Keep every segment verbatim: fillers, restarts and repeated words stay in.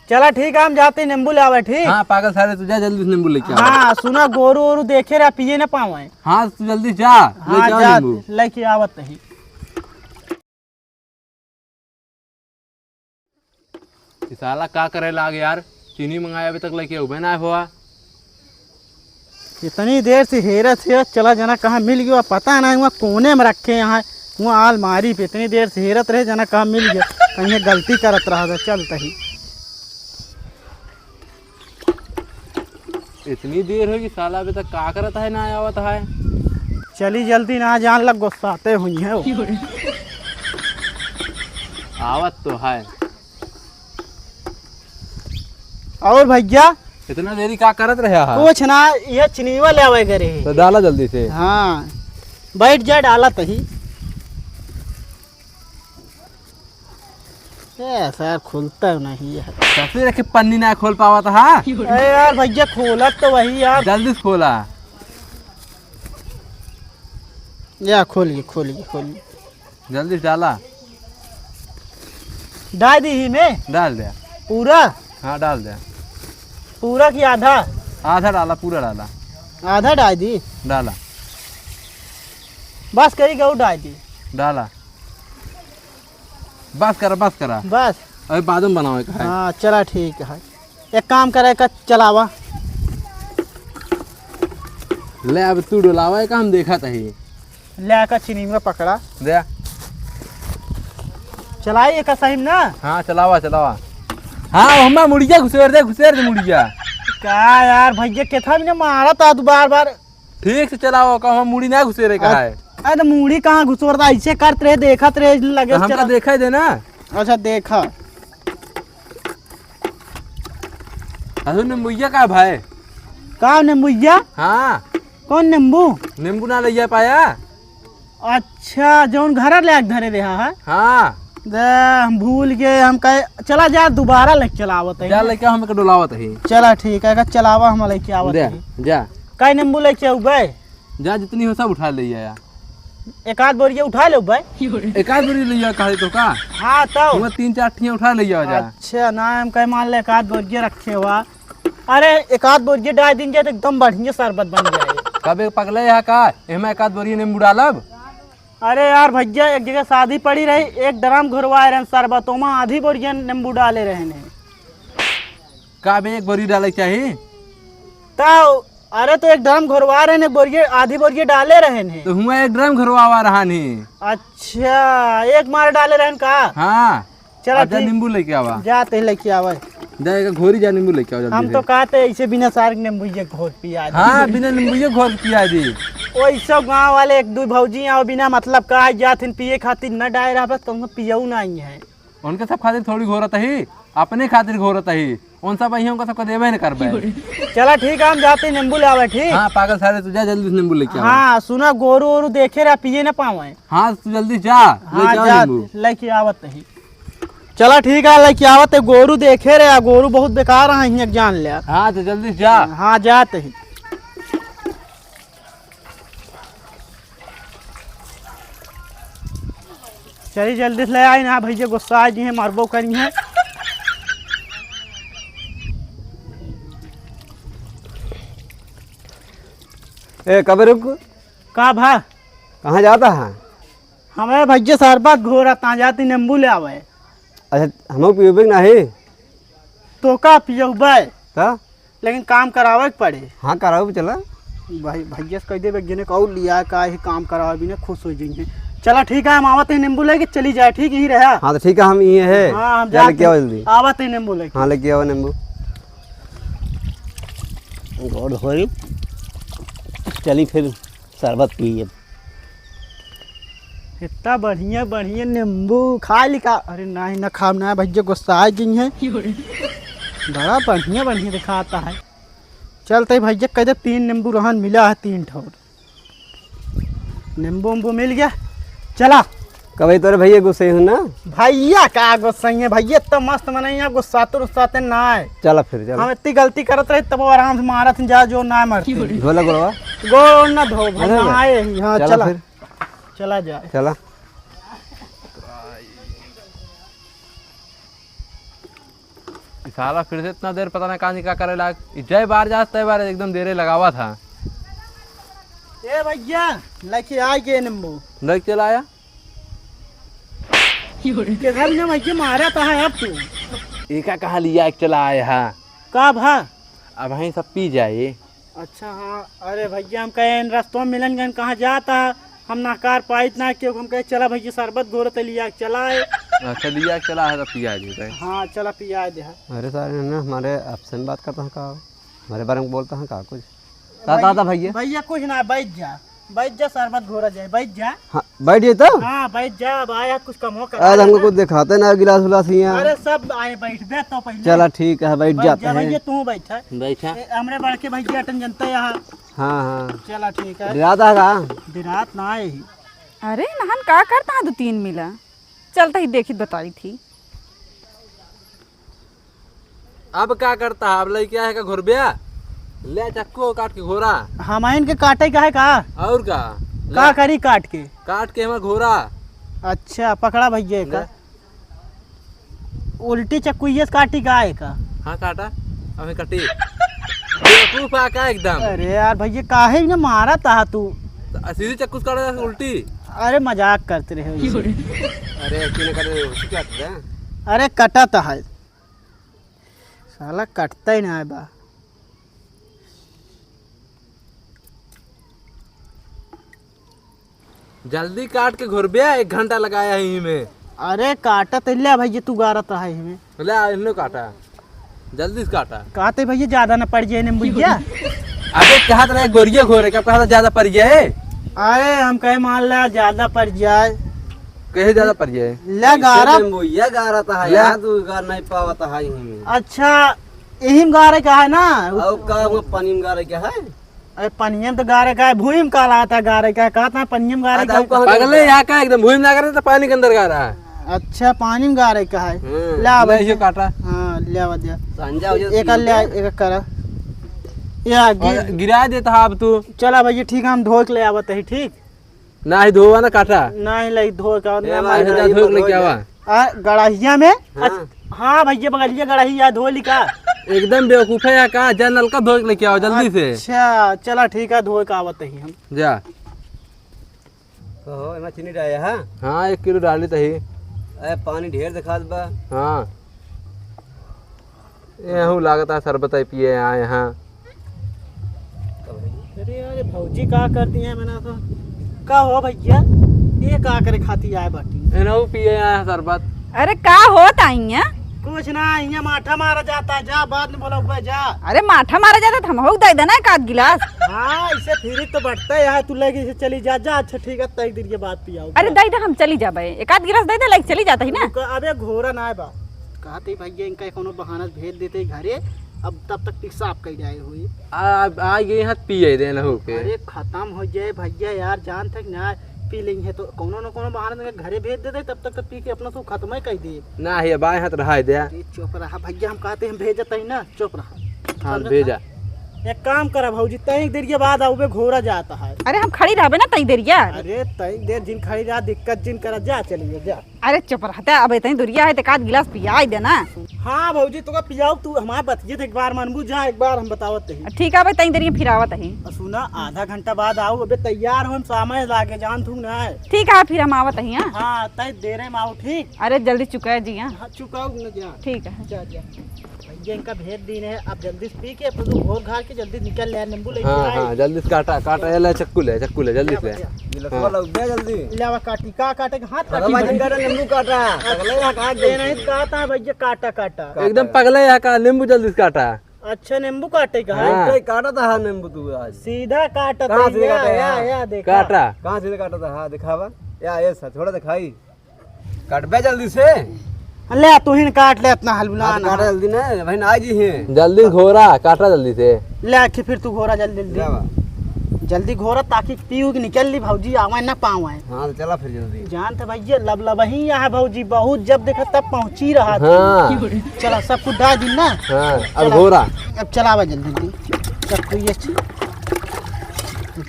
चला ठीक है, हम जाते नींबू ले आवे, ठीक? हाँ, पागल सारे, तू जा जल्दी से नींबू लेके आ। हाँ, सुना, गोरू ओरू देखे रहा, पिए ना पावे। हाँ, तू जल्दी जा, हाँ, लेके आ जा, नींबू। लेके आवत ही। ई साला का करे लाग यार, चीनी मंगाए अभी तक लेके उबे ना हुआ। इतनी देर से हेरत है, चला जना कहाँ मिल गया, पता नहीं हुआ कोने में रखे यहाँ, हुआ आलमारी पे। इतनी देर से हेरत रहे, जना कहाँ मिल गया, कहीं गलती करत रहा था, चलता ही। इतनी देर होगी, साला अभी तक का करत है, ना आवत है। चली जल्दी, ना जान लग गुस्साते हुई है वो। आवत तो है। और भैया? इतना देरी का करत रहे हा? कुछ ना, ये चिनिवा ले आवे करे। तो डाला जल्दी से। हाँ, बैठ जा, डाला तही। ए सर, खुलता नहीं है। ससुर के पन्नी ना खोल पावत हा। ए यार भैया, खोलत तो वही यार। जल्दी से खोला। या खोलिए, खोलिए, खोलिए। जल्दी से डाला। डाल दी ही में? डाल दे। पूरा? हाँ, डाल दे। पूरा कि आधा? आधा डाला, पूरा डाला। आधा डाल दी? डाला। बस करी गऊ डाल दी। डाला। बस करा, बस करा। बस। अरे बाद में बनावे का है। हाँ, चला ठीक है। एक काम करे का, चलावा। ले अब तू डोलावा, एक हम देखा तही। ले का चीनी में पकड़ा। दे। चलाई एक सही में ना? हाँ, चलावा, चलावा। हाँ, हम्मा मुड़िया घुसेर दे, घुसेर दे मुड़िया। का यार भैया, केथा भी ना मारा था तू बार बार। ठीक से चलाओ, कहूँ मुड़ी ना घुसेरे का है। अरे तो मुड़ी कहाँ घुसोरता, ऐसे करत रहे, देखत रहे, लगे तो हमका चला। देखा दे ना। अच्छा, देखा। अरे नींबुइया का भाई? का नींबुइया? हाँ। कौन नींबू? नींबू ना लइया पाया? अच्छा, जौन घर ले आके धरे रहा है? हाँ। दे, हम भूल गए, हम कहे, चला जा, दोबारा लेके चला आवत है। जा लेके हम के डोलावत है। चला ठीक है, का चलावा, हम लेके आवत दे, है। जा। काई नींबू लेके आऊ बे? जा, जितनी हो सब उठा ले आया। एक आध बोरिया उठा ले बे। एक आध बोरी ले आया, कहे तो का? हाँ, तो। वो तीन चार ठिया उठा ले आया जा। अच्छा, ना, हम कहे मान ले एक आध बोरिया रखे हुआ। अरे, एक आध बोरिया डाल दिन जाए तो एकदम बढ़िया शरबत बन जाए। कबे पगले यहाँ का? एमे एक आध बोरिया नींबू डालब? अरे यार भैया, एक जगह शादी पड़ी रही, एक ड्रम घुरवाए रहन शरबत, ओमा आधी बोरिया नींबू डाले रहन है। का बे, एक बोरी डाले के चाही? तो, अरे तो एक ड्रम घुरवा रहन, एक बोरिया, आधी बोरिया डाले रहन है। तो हुआ एक ड्रम घुरवावा रहन है। अच्छा, एक मार डाले रहन का? हाँ। चला अब जा ठीक। नींबू लेके आवा। जाते लेके आवे। जा एक घोरी जा नींबू लेके आवा जल्दी हम से। तो कहते ऐसे बिना सार के नींबू ये घोर पिया दे। हाँ, बिना नींबू ये घोर पिया दे। ओइसो गाँव वाले एक दो भौजी आओ बिना मतलब का आई जात हिन पिए खातिर न डाय रहा बस तुमको पियऊ नहीं है। उनके सब खातिर थोड़ी घोरत ही, अपने खातिर घोरत ही। उन सब अहियों का सबको देवे न करबे। चला ठीक है, हम जाते नींबू ले आवे, ठीक? हाँ, पागल सारे, तू जा जल्दी से नींबू लेके आवा। हाँ, सुना, गोरू ओरू देखे रहा, पिए न पावे। हाँ, तू जल्दी जा, हाँ, लेके आवा जा, नींबू। लेके आवत ही। चला ठीक है, लेके आवत है, गोरू देखे रे, आ गोरू बहुत बेकार है, हियाँ जान ले। हाँ, तो जल्दी से जा। हाँ, जात ही। चली जल्दी से ले आई ना भैया, गुस्सा आ जी है, मारबो करी है। ए, कबे रुक। का भा? कहाँ जाता है? हमें भैया शरबत घोरा ता जाती नींबू ले आवे। अच्छा, हमहू पियबे के नाही? तो का पियबे? का? लेकिन काम करावे के पड़े। हाँ, करावे चला। भाई, भैया से कह देबे, गिने कहू लिया का ही काम करावे बिना खुश हो जाइए। चला ठीक है, हम आवत ही नींबू लेके चली जाए, ठीक ही रहा। हाँ, तो ठीक है, हम ये है। हाँ, हम जा जाते लेके आओ जल्दी। आवत ही नींबू लेके। हाँ, लेके आओ नींबू। गोड़ धोई। चली फिर। शरबत पिए। इतना बढ़िया बढ़िया नींबू खा ली का? अरे नहीं, ना खाब ना, भैया गुस्सा आ गई है। बड़ा बढ़िया बढ़िया दिखाता है। चलते भैया कह दे तीन नींबू रहन मिला है, तीन ठो नींबू उम्बू मिल गया। चला। कबे तोरे भैया गुस्से हो ना? भैया का गुस्सा है भैया, तो मस्त मनई है, गुस्साते रुस्साते ना है। चला फिर, चला। हम इतनी गलती करत रहे तब आराम से मारत हैं, जा जो ना मरते। धोला गोड़वा। गोड़ ना धो, अरे नहाए ही। हाँ, चला चला। फिर। चला जाए। चला। ई साला फिर से इतना देर पता ना कहाँ जी का करे लाग। ई जय बार जात तय बार एकदम देरे लगावा था। ए भैया, लेके आ गए नींबू। लेके चला आया। किधर ने भैया मारा था है अब तू? एका कहाँ लिया के चला आया है? का भा? अब वहीं सब पी जाए। अच्छा हाँ, अरे भैया हम कहे इन रस्तों में मिलन गए, कहाँ जाता है? हम नकार पाइत ना क्यों, हम कहे चला भैया शरबत घोर ते लिया के चला है। अच्छा लिया के चला है तो पिया दे भाई। हाँ चला पिया दे है। अरे सारे ना हमारे आपसे में बात करता है का? हमारे बारे में बोलता है का कुछ? का भाई-, कहता भैया? भैया कुछ ना, बैठ जा, बैठ जा, शरबत घोरा जाए, बैठ जा। हाँ, बैठ जाए तो? हाँ, बैठ जा, अब आया कुछ कम हो कर। आज हमको कुछ दिखाते ना गिलास उलास यहाँ। अरे सब आए, बैठ बे तो पहले। चला ठीक है, बैठ बैठ जाते जा हैं। भैया, तू बैठ। बैठा। ए, हमरे बड़के भैया अटन जनता यहाँ। हाँ, हाँ। चला ठीक है। बिरात आ रहा? बिरात ना आए ही। अरे नहन का करता है दो तीन मिला? चलता ही देखी बताई थी। अब का करता है? अब लइके आए का घोरब्या? ले चक्कू काट के घोरा। हमाइन के काटे का है का? और का? का ले। करी काट के? काट के हमार घोरा। अच्छा, पकड़ा भैया का। ले। उल्टी चक्कुइये से काटी का है का? हाँ, काटा। अबे कटी। बेवकूफ आ का एकदम? अरे यार भैया, काहे न मारा था तू? तो सीधी चक्कू से काटा, उल्टी। अरे मजाक करते रहे हो। अरे, ऐसे न करे, उल्टी क्या करते हैं? अरे कटा तो है। साला कटता ही ना है बा। जल्दी काट के घोरब्या, एक घंटा लगाया है इमे। अरे काटा तो ले भैया, तू गारत रहा है इमे। ले आ, इन्हें काटा, जल्दी से काटा। काटे भैया, ज्यादा ना पड़ जाए नींबू भैया। अबे कहत रहे गोरिया घोरे, कब कहत ज्यादा पड़ जाए? अरे हम कहे मान ला ज्यादा पड़ जाए। कहे ज्यादा पड़ जाए? ले गारा। नींबू ये गारत है ले। यार, तू गार नहीं पावत है इमे। अच्छा, यही में गारे का है ना? और का वो पानी में गारे का है? अरे पनिया में तो गारे का है, भूमि में का लाता गारे का, कहता है पनिया में गारे का। पगले यहाँ का एकदम भूमि में ना गारे तो पानी के अंदर गारा है। अच्छा, पानी में गारे का है। हम्म, ला ले भाई। ये काटा। हाँ, ले आवा दे। संजा हो जाए एक ले, एक करा। या और गिर- गिरा देता है अब तू। चला भैया, ठीक है, हम धो के ले आवत है, ठीक? नाही धोवा ना काटा। नाही लाई धो का, ए ना भाई, मार। ऐसे जा धो के लेके आवा। आ, गड़हिया में? हाँ। अच-, हाँ भैया, बगलिया गड़हिया धो ली का? एकदम बेवकूफ है या का? जा नलका धो के लेके आवा जल्दी से। अच्छा, चला ठीक है, धो के आवत ही हम। जा। कहो, एमा चीनी डाले है? हाँ, एक किलो डाली तही। ए, पानी ढेर दिखात बा। हाँ। एहू लागत है शरबत ही पिए आए हैं। अरे यार, ये भौजी का करती है मैंने तो। का हो भैया, ये का करे खाती आए बाटी? एनहू पिए आए हैं शरबत। अरे का होत आई है? कुछ ना, यहाँ माठा मारा जाता है, जा बाद में बोला हुआ जा। अरे माठा मारा जाता तो हम हो दे देना एक आध गिलास। हाँ, इसे फिर तो बढ़ता है यार, तू लेके इसे चली जा, जा। अच्छा ठीक है, तय दिन के बाद पियाओ। अरे दे दे, हम चली जाबे, एक आध गिलास दे दे, लेके चली जाता ही ना। रुको, अबे घोरा ना है बा। कहते भैया इनका कोनो बहाना से भेज देते घरे, अब तब तक पेशाब कई जाए हुई। आ, आ गए हाथ पिए देना हो के। अरे खत्म हो जाए भैया यार, जान तक ना पी लेंगे तो कोनो न कोनो बहाना से घरे भेज देते, तब तक तो पी के अपना तो खत्म ही कर दे। ना ही अब आए हाथ रहा दे। अरे चुप रहा भैया, हम कहते हम भेजते ही ना, चुप रहा। हाँ, समझत भेजा। ना? एक काम करा भौजी, तई देर के बाद आउबे, घोरा जाता है। अरे हम खड़ी रहबे ना तई देरिया। अरे तई देर जिन खड़ी रहा, दिक्कत जिन करा, जा चलिए जा। अरे चुप रहता, अब इतनी दुरिया है तो एक आध गिलास पियाई देना। हाँ भौजी, तो का पियाओ, तू हमारे बतिये तो एक बार मानबू, जा एक बार हम बतावत ही। ठीक है, अब इतनी देर में फिर आवत ही। और सुना, आधा घंटा बाद आओ, अबे तैयार हो, हम सामने लागे जान तू ना है। ठीक है, फिर हम आवत ही, हाँ। हाँ, तय देरे में आओ, ठीक। अरे जल्दी चुका है जी, हाँ। हाँ, चुकाओ न जा। ठीक है। जा, जा। भैया इनका भेज दीन है, अब जल्दी से पी के अपन तो घोर घार के जल्दी निकल ले, नींबू लेके हाँ, आए। हाँ, जल्दी से काटा, काटा, ये ले चक्कू ले, चक्कू ले, जल्दी ले से। भैया। गिलास हाँ। वाला उठ गया जल्दी। ले आवा काटी, का काटे के हाथ अरे काटी भाई, बड़ी। काटा, नींबू काटा। पगले यहाँ काट ये दे। नहीं तो कहता है भैया काटा, काटा। एकदम पगले यहाँ का, नींबू जल्दी से काटा। अच्छा, नींबू काटे का है? हाँ। कोई काटा था नींबू तू आज। सीधा काटा कहाँ था, सीधा या, काटा या, है? या, देखा। काटा। कहाँ सीधा काटा था? हाँ, दिखावा। या, ये सा, थोड़ा दिखाई। काटबे जल्दी से। ले, तू ही न काट ले इतना हलबुला हाथ ना। काटा जल्दी ना, भाई ना जी है। जल्दी घोरा, काटा जल्दी से। ले, आखिर फिर तू घोरा जल्दी, जल्दी। ले बा। जल्दी घोरा ताकि पीऊ के निकल ली भौजी, आवे ना पावे। हाँ, तो चला फिर जल्दी। जान थे भैया, लब लब ही यहाँ भौजी, बहुत जब देखा तब पहुँची रहा तू। हाँ। चला, सब कुछ डाल दी ना। हाँ, अब चला। घोरा। अब चलावा जल्दी, जल्दी। सब कुछ ये चीज।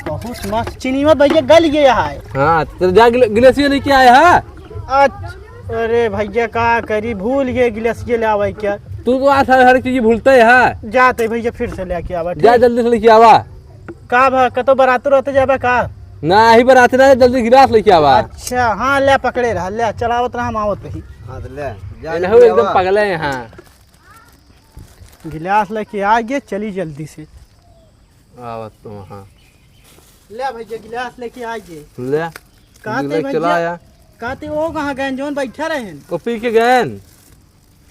बहुत मस्त चीनी मत भैया, गल गया है। हाँ, तो जा गिल-, गिलासिया लेके आया है। अच्छा, अरे भैया का करी, भूल गए गिलासिया ले आवे क्या। तू तो आज हर, हर चीज भूलते है। जाते भैया, फिर से लेके आवा, जा ठीक? जल्दी से लेके आवा। का भा, कतो बरात रहते जाबा का? नाही, बरात ना, जल्दी गिलास लेके आवा। अच्छा, हाँ, ले पकड़े रहा, ले चलावत रहा, हम आवत रही। हाँ, तो ले, जा एनहु जल्दी एकदम आवा। पगले हैं, हाँ। गिलास लेके आ गए, चली जल्दी से। आवत तो हाँ। ले भैया, गिलास लेके आ गए। ले। कहते गिलास भैया, चला आया। कहते वो कहाँ गए, जौन बैठा रहे? वो पी के गए।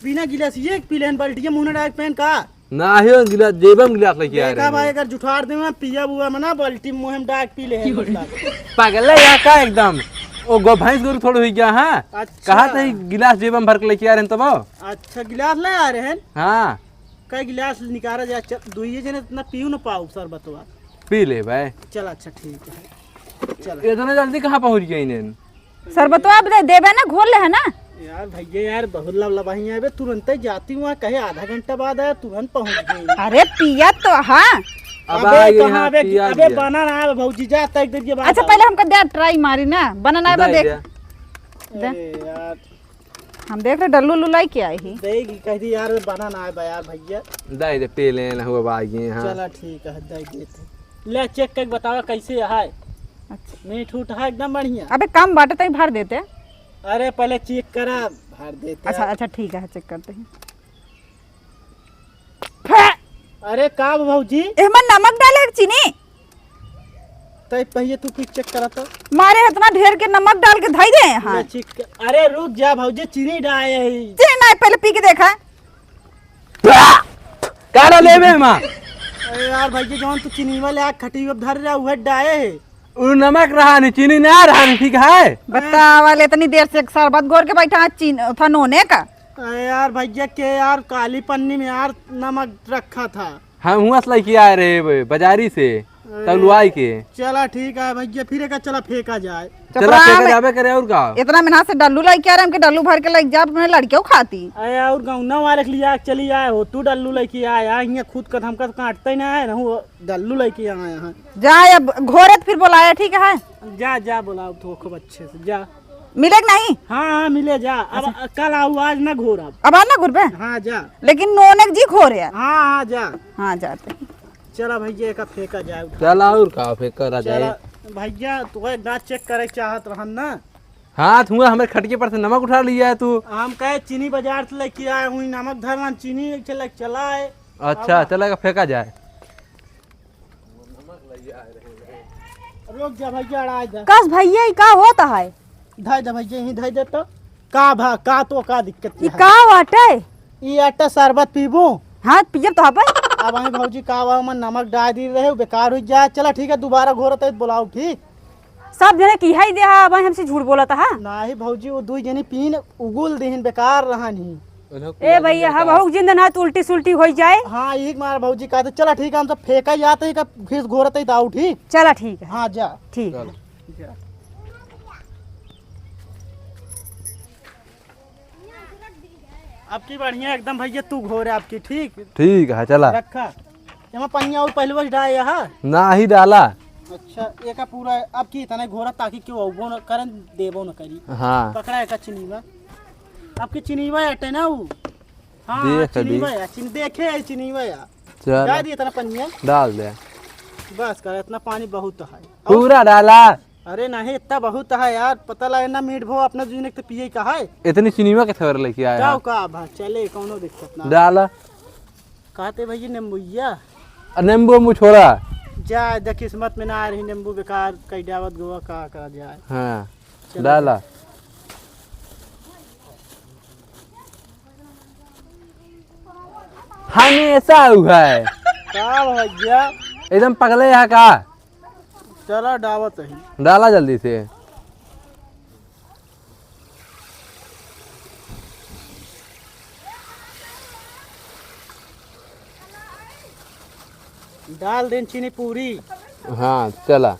बिना गिलास ये पी लेहन, बाल्टिया मुँह में डाल के पेन का? नाही, वो गिलास, जेबे में गिलास लेके आ देखा रहे भाई, हैं। अगर जुठार दे में पिया हुआ में ना, बाल्टी मुँह में डाल के पी लेहन, मतलब। पागल है यहाँ का एकदम। वो गो भैंस गोरू थोड़े हुई गया, हाँ? अच्छा। कहा थे गिलास जेबे में भर के लेके आ रहे हैं तब? अच्छा, गिलास ले आ रहे हैं? हाँ। कई गिलास निकाला जाए, च-, दुइये जने इतना पीऊ न पाऊ शरबतवा। पी ले भाई। चल, अच्छा, ठीक है। चल। इतना जल्दी कहाँ पहुँच गए इन्हें? शरबतवा अब दे देबे ना, घोल ले है ना। यार भैया, यार बहुत लवलवाही है बे, तुरंते जाती हूँ, कहे आधा घंटा बाद आया, तुरंत पहुँच गई। अरे पिया तो हाँ। अब अबे आ गए कहाँ यहाँ, अबे, पिया अबे दिया। बना ना है भौजी, जा तक देर के बाद अच्छा, आओ। पहले हमका दे, ट्राई मारी ना, बना ना है, दे, बस देख। दे। दे। अरे यार। हम देख रहे डल्लू लुलाई के आई ही। देगी, कह दी यार, बना ना है बा यार भैया। दे दे, पी ले ना हुआ बा, आ गए यहाँ। चला ठीक है, दे देते। ले चेक करके बतावा कैसे है। अच्छा। मीठ उठ है एकदम बढ़िया। अबे कम बाटे, तई भर देते। अरे पहले चेक करा, भर देते। अच्छा, अच्छा, ठीक है, चेक करते हैं। फे! अरे का बा भौजी? एहमा नमक डाले है कि चीनी? तै पहिले तू कुछ चेक करा तो। मारे इतना ढेर के नमक डाल के धई दे हैं। ले चेक कर। अरे रुक जा भौजी, चीनी डाले है। चीनी नहीं, पहले पी के देखा। का डाले बे एहमा? अरे यार भैया, जौन तू चीनीवा ले आ खटी अब धर रहा, उहे डाले है। उ नमक रहा नहीं, चीनी ना रहा नहीं, ठीक है? बतावा ले, इतनी देर से एक शरबत घोर के बैठा है, चीन-, था नोने का। अरे यार भैया के यार, काली पन्नी में यार नमक रखा था। हम हुआ से लेके आए रहे बे, बाजारी से, अरे तलुआई के। चला ठीक है भैया, फिर एका चला फेंका जाए। चला चपरा फेंका में जाबे करे और का? इतना मेहनत से डल्लू लेके आ रहे, हमके डल्लू भर के लेके जा अपने लड़कियों खाती। अरे और गौना वाले के लिए चली आए हो, तू डल्लू लेके आए, यहाँ खुद का हमका तो काटते ही ना है, रहूँ डल्लू लेके आए हैं। जा अब घोरत फिर बोलाया, ठीक है? जा, जा बोलाओ तो खूब अच्छे से, जा। मिले कि नहीं? हाँ, हाँ, मिले जा। अब अच्छा। कल आऊ, आज ना घोर अब। अब आज ना घुरबे? हाँ, जा। लेकिन नोनक जी घोरे। हाँ, हाँ, जा। हाँ, जाते। चला भैया, एका फेंका जाए, उठा। चला और का फेंका जाए। चला भैया, तू एक बात चेक करे चाहत रहन ना। हाँ, तू हमारे खटिया पर से नमक उठा लिया है तू। हम कहे चीनी बाजार से लेके आए हुई, नमक धरन चीनी चला, चला है। अच्छा, अब चला एका फेंका जाए। रुक जा भैया, अड़ा जा। कस भैया, ई का होत है? धइ दे भैया, यहीं धइ दे तो। का भा, का तो का दिक्कत ई है? का बाटे? ई आटा शरबत पीबू? हाँ, पियब तो हबे। अब वहीं भौजी का बा, मन नमक डाल दी रहे, बेकार हो जाए। चला ठीक है, दोबारा घोरत है, बुलाओ ठीक। सब जने की है दे, हाँ, अब हमसे झूठ बोलत है। नाही भौजी, वो दुई जनी पीन उगुल देहिन, बेकार रहन ही। ए भैया, हम हूँ जिंदन हाथ उल्टी सुल्टी हो जाए। हाँ, यही मार भौजी कहते, चला ठीक है, हम सब फेंका जाते ही, घिस घोरत ही तो आउट ही। चला ठीक है। हाँ, जा। ठीक है। चल। जा। अब की बढ़िया एकदम भैया, तू घोरे अब की, ठीक? ठीक है, चला। रखा। एमा पनिया और पहले बस डाए यहाँ? नाही डाला। अच्छा, एका पूरा अब की इतना घोरा ताकि केहू अउबो न करन, देबो न करी। हाँ। पकड़ा एका चिनीवा। अब की चिनीवा अटे ना उ। हाँ, देख ली। चिनीवा या, चिन-, देखे है चिनीवा या। चल। डाल दिए इतना पनिया। डाल दे। बस कर, इतना पानी बहुत है। और पूरा डाला। अरे नहीं, इतना बहुत है यार, पता लगे ना मीठ भो अपना जीने के तो पिए का है। इतनी चिनीवा के थोड़े लेके आया जाओ है। का भा, चले, कौनो दिक्कत ना। डाला। कहते भैया नींबुइया। आ, नींबू उम्बू छोड़ा। जा, जा, किस्मत में ना आ रही नींबू, बेकार कई डावत गोवा का करा जाए। हाँ, चलो डाला। जा। हमेशा उ है। का भैया? एकदम पगले है का? चला डावत है। डाला जल्दी से। डाल देन चीनी पूरी। हाँ, चला।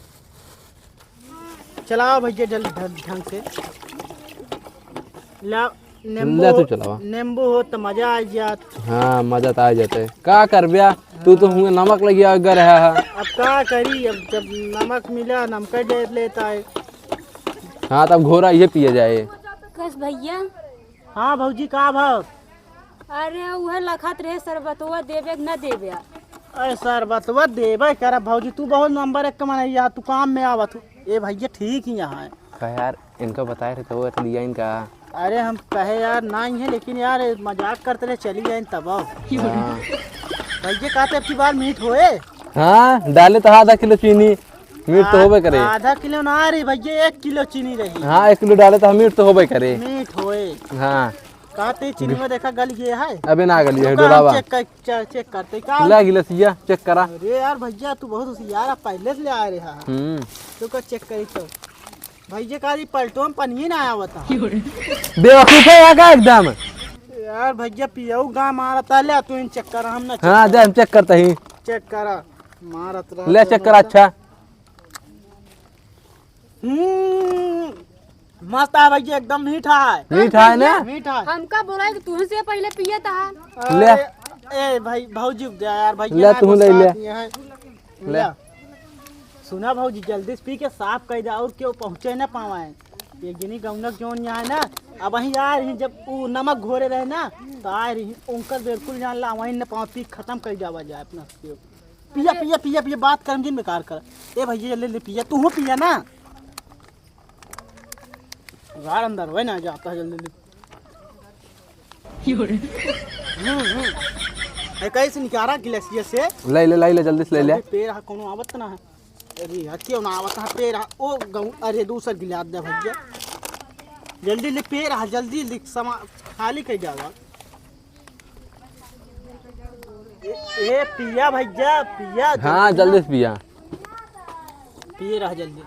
चलाओ भैया जल्दी ढंग, ढंग से। ला, नींबू ले तू हो, चलावा। नींबू हो तो मजा आ जात। हाँ, मजा तो आ जाते। का करब्या? तू तो हुए नमक लगिया अगर है। अब का करी, अब जब नमक मिला, नमक दे लेता है। हाँ, तब घोरा ये पिया जाए। कस भैया। हाँ भौजी, का भाव? अरे, उहे लखत रहे, शरबतवा देबे कि न देबे? अरे, शरबतवा देबे करब भौजी, तू बहुत नंबर एक के मनइया, तू काम में आवत हो। ए भैया, ठीक ही यहाँ है। का यार, इनका बताए रहे तो वो लिया इनका। अरे, हम कहे यार, नाहीं है, लेकिन यार, मजाक करते रहे, चली जाए तब। हाँ। भैया, कहते अब की बार मीठ होए? हाँ, डाले तो आधा किलो चीनी, मीठ तो आ-, होबे करे। आधा किलो ना रही भैया, एक किलो चीनी रही। हाँ, एक किलो डाले तो मीठ तो होबे करे। मीठ होए। हाँ। कहते चीनी में देखा गल गए है। अबे ना गली है, रुका, हम डोलावा। चेक कर, चे-, चेक करते का? ले गिलसिया, चेक करा। अरे यार भैया, तू बहुत होशियार है, पहले से ले आए रहे हैं। हम्म। तो का चेक करी तो? भैया का जी पलटो में पनिये ना आवत है। बेवकूफ है यहाँ का एकदम। यार भैया पियऊ गा मारता, ले तू इन चेक करा, हम ना चेक हाँ, करा। दे हम चेक करते ही। चेक करा, मारत रहा ले तो चेक करा, मारता। अच्छा। हम्म, मस्त है भैया, एकदम मीठा है। मीठा है ना? मीठा है। हमका बोला है कि तुहसे पहले पिए था। ले। अरे, ए भाई, भौजी को दे यार, भैया ले, ना तू ले, गुस्सा ले। दिए हैं। ले। ले। सुना भौजी, जल्दी से पी के साफ कर दे, और क्यों पहुँचे ना पावे। ये गिनी गौनक जोन यहाँ है ना, अब वहीं आ रही, जब वो नमक घोरे रहे ना, तो आ रही, उनकर बिल्कुल जान ला, वहीं न पावे, पी खत्म कर जावा जाए अपना। पिया, पिया, पिया, पिया, बात करम जिन बेकार कर। ए भैया, जल्दी ले पिया, तू हो पिया ना। यार, अंदर होए ना जाता है, जल्दी ले। हम्म, हम्म। ए, कैसे निकारा गिलासिया से? ले, ले, ले, ले, जल्दी से ले, ले। जल्दी पेड़ हा, कोनो आवत ना है। अरे, हा, क्यों ना आवत है पेड़ हा? ओ, गऊ, अरे, दूसर गिलास दे भैया। जल्दी ले पेड़ हा, जल्दी ले, समा-, खाली कर जावा। ए, ए, पिया भैया, पिया, हाँ, जल्दी जल्दी से पिया। पिए रहा जल्दी।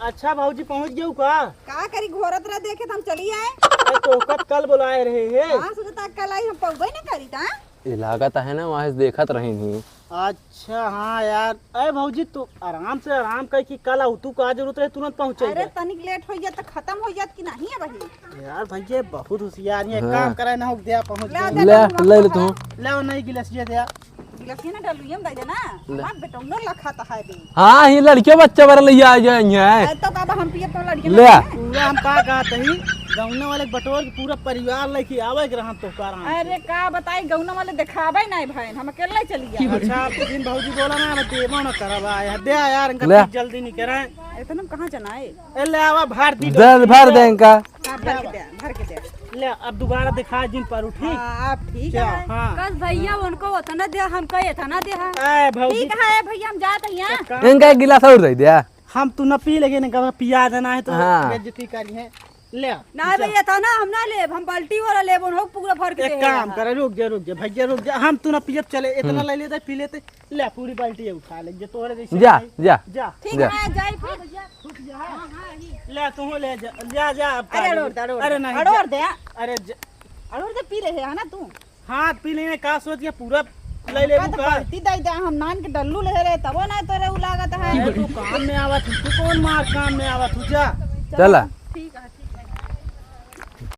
अच्छा भौजी, पहुँच गयो का? का करी, घोरत रह देखे त हम चली आए। अरे, तोहका त कल बुलाए रहे हैं। हाँ, सोचा था कल आई, हम पउबे न करी था। ये लागत है ना, वहाँ से देखत रही थी। अच्छा, हाँ यार। अरे भौजी, तू आराम से, आराम कर कि कल आऊ, तू का जरूरत रहे तुरंत पहुँचे अरे, जाए। तनिक लेट हो जात त खत्म हो जात कि नहीं है भाई? यार भैया, बहुत होशियार है, हाँ। काम करे ना हो, दे पहुँच ला, गए। दे, ले, दे, ले, ले तू। ले, वो नहीं गिलास ये दे। गिलासिया ना डालू, ये में दे देना। ले। हमार बेटौनो लखा तो है दे। हाँ, ये लड़के बच्चे बारे ले आ जाए यहाँ। अरे तो का अब हम पिए तो लड़के ले। ना पिए? पूरा हम का कहत ही, गौना वाले बटोर के पूरा परिवार लेके आवे के रहन तो कारण से। अरे का बताई, गौना वाले देखावे नहीं भाई, हम अकेले चली जाए। अच्छा, आप दिन भौजी बोला ना, हम देबो ना करब, आए दे यार, इनका ले। जल्दी नहीं करे। इतना कहाँ जना है? ए, ले आवा, भर दी दे, डोलची भर से। दे इनका। हाँ, भर के दे, भर के दे। ले, अब दोबारा दिखा जिन पर उठी। हाँ, आप ठीक क्या? है। हाँ। कल भैया उनको उतना दे, हमका इतना दे, हाँ। ए, भौजी। ठीक है भैया, हम जात हैं यहाँ। एक काम इनका एक गिलास और दे दिया। हम तू न पी लेगे, इनका पिया देना है तो हाँ। बेइज्जती करी है। ले, ना चल। भैया, इतना हम ना लेब, हम बाल्टी वाला लेब, उनको पूरा भर के एक दे काम रहा। करे, रुक जा, रुक जा, भैया रुक जा, हम तू न पियब, चले, इतना हम्म। ले लेते, पी लेते। ले, पूरी बाल्टी उठा ले, जे तोहरे जैसे जा, नहीं। जा। जा। ठीक जा। है, जाई फिर भैया। ले, तू ले जा, जा, जा, अब अरे, खा ले। अड़ोर दे, अड़ोर अरे, दे, नहीं, अड़ोर जा। दे। अरे, ज-, अड़ोर दे, पी ले है ना तू? हाँ, पी लेने का सोच के पूरा ले ले का तो का? बाल्टी दे दे, हम नान के डल्लू ले रहे, तबो ना तोरे उ लागत है। अरे, तू काम में आवत हूँ, तू कौन मार काम में आवत हूँ, जा। चला।